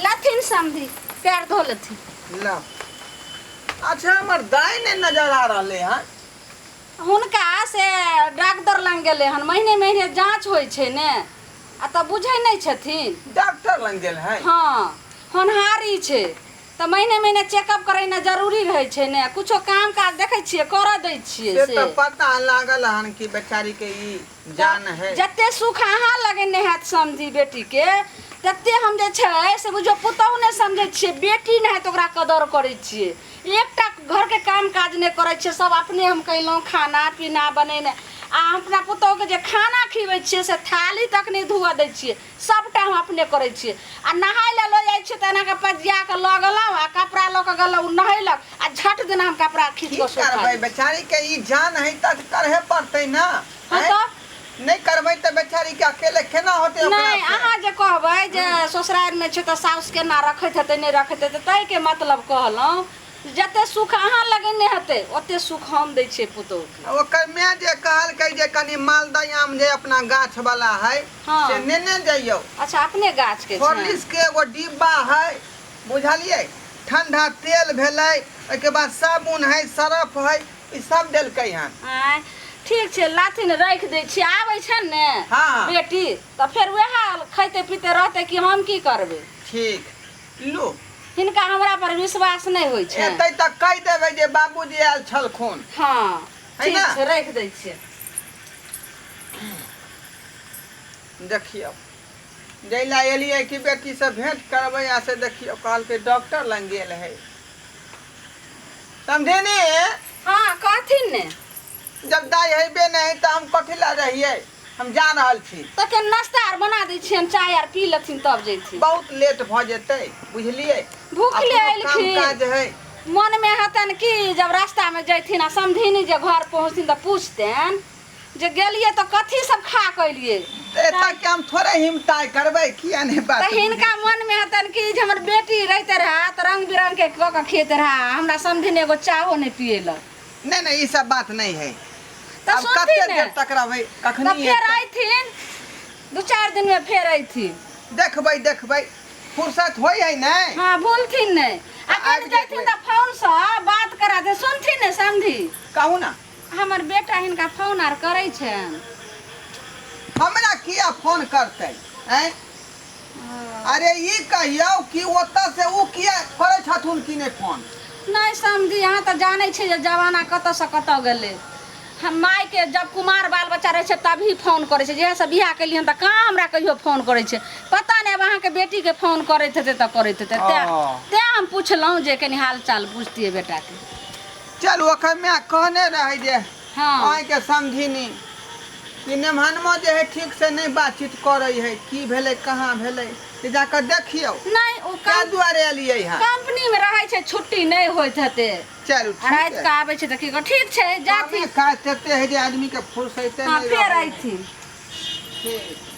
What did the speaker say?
लथिन समधी पैर धो लेथिन। ला अच्छा, हमर दाइ नहि नजर आ रहलै हन। हुनका से डॉक्टर लग गेलै हन, महीने महीने जाँच होइ छै ने, आ तऽ बुझै नहि छथिन। डॉक्टर लग गेल है? हँ, होनहारी छै तऽ महीने महीने चेकअप करेनाइ जरूरी रहै छै ने। कुछो काम काज देखै छियै करऽ दै छियै? से तऽ पता लागल हन कि बेचारी के ई जान है। जते सुख अहाँ लगेने हैत समझी बेटीके, तते हम जे छै से बुझियौ पुतहु नहि समझै छियै, बेटी नहि तऽ ओकरा कदर करै छियै। एकटा घरके काम काज नहि करै छियै, सब अपने हम कयलहुँ खाना पीना बनेनाइ। आ हम अपना पुतहुके जे खाना खिबै छियै से थाली तक नहि धुअ दै छियै, सबटा हम अपने करै छियै। आ नहाय लए लऽ जाइ छियै तऽ एना कऽ पजिया कऽ लऽ गेलहुँ आ कपड़ा लऽ कऽ गेलहुँ, ओ नहेलक आ झट दिना हम कपड़ा खींच की कऽ सुखा करबै दै छियै। बेचारी के ई जान है तऽ करहे पड़तै ने। हँ। आँय? तऽ नहि करबै तऽ बेचारी के अकेले केना होतै ओकरा नहि से? अहाँ जे कहबै जे ससुरारिमे छै तऽ साउस केना रखैत हेतै, नहि रखैत हेतै, ताहिके मतलब कहलहुँ जते सुख अहाँ लगेने हेतै ओते सुख हम दै छियै पुतोहुके। ओकर माय जे कहलकै जे कनि मालदह आम जे अपना गाछ वाला है से नेने जइयौ। अच्छा, अपने गाछके छै? हॉर्लिक्स के एगो डिब्बा है, बुझलियै, ठंडा तेल भेलै, ओहिके बाद साबुन है, सरफ है, ई सब देलकै हन। आँय, ठीक छै, लाथिन, राखि दै छियै, आबै छनि ने बेटी तऽ फेर वएह खैते पीते रहतै कि हम की करबै। ठीक, लू। हिनका हमरा पर विश्वास नहि होइ छै। एतै तऽ कहि देबै जे बाबूजी आयल छलखुन। हँ। है ठीक ने? छै, राखि दै छियै। देखियौ, जै लए एलियै कि बेटीसँ भेँट करबै, आ से देखियौ कहलकै डॉक्टर लग गेल है। समझेनी? हँ, कहथिन ने। जब दाइ हेबे नहि तऽ हम कथी लए रहियै? हम जा रहल छी। तऽ के नाश्ता आर बना दै छियनि, चाय आर पी लेथिन तब जैथिन। बहुत लेट भऽ जेतै, बुझलियै? भूखले अपनो काम एलखिन। काज है। मनमे हेतनि कि जब रास्तामे जैथिन आ समधिनी जे घर पहुँचथिन तऽ पूछतनि जे गेलियै तऽ कथी सब खा कऽ एलियै। तऽ एतऽ के हम थोड़े हिमताइ करबै, किया नहि बात तऽ हिनका मनमे हेतनि कि जे हमर बेटी रहिते रहए तऽ रङ्ग बिरङ्गके कऽ कऽ खियैते रहए, हमरा समधिन एगो चाहो नहि पियेलक। नहि नहि, ई सब बात नहि है। तऽ आब सुनथिन कते ने देर तक रहबै? तऽ कखनी फेर एतै? अयथिन, 2-4 दिनमे फेर अयथिन। देखबै देखबै, फुर्सत होइ है नहि। हँ, भूलथिन नहि। आ तऽ कनि आबि जैथिन जेबै। तऽ फोनसँ बात करा दे। सुनथिन ने समधी? कहू ने। हमर बेटा हिनका फोन आर करै छनि? हमरा किया फोन करतै? आँय, अरे ई कहियौ कि ओतऽ से ओ किया करै छथुन कि नहि फोन? नहि समझी, अहाँ तऽ जानै छियै जे जमाना कतऽसँ कतऽ गेलै। हम मायके जब कुमार बाल बच्चा रहै छै तभी फोन करै छै। जहियासँ बियाह केलियै हन तऽ कहाँ हमरा कहियो फोन करै छै। पता नहि आब अहाँके बेटीके फोन करैत हेतै तऽ करैत हेतै। तेँ तेँ हम पुछलहुँ जे कनि हाल चाल बुझतियै बेटाके। चलू, ओकर माय कहने रहै जे अहाँके समझिनी कि नेमहनमा जे है ठीक से नहि बातचीत करै है, की भेलै, कहाँ भेलै, से जाकऽ देखियौ। नहि, ओ ताहि दुआरे एलियै हँ। कंपनी में रहै छै, छुट्टी नहि होइत हेतै। चलू, आ राति ठीक कऽ आबै छै तऽ की कर, ठीक छै, है। जाथिन। काज तते है जे आदमीके फुर्सैते हँ, नहि फेर रहै है। अयथिन। ठीक।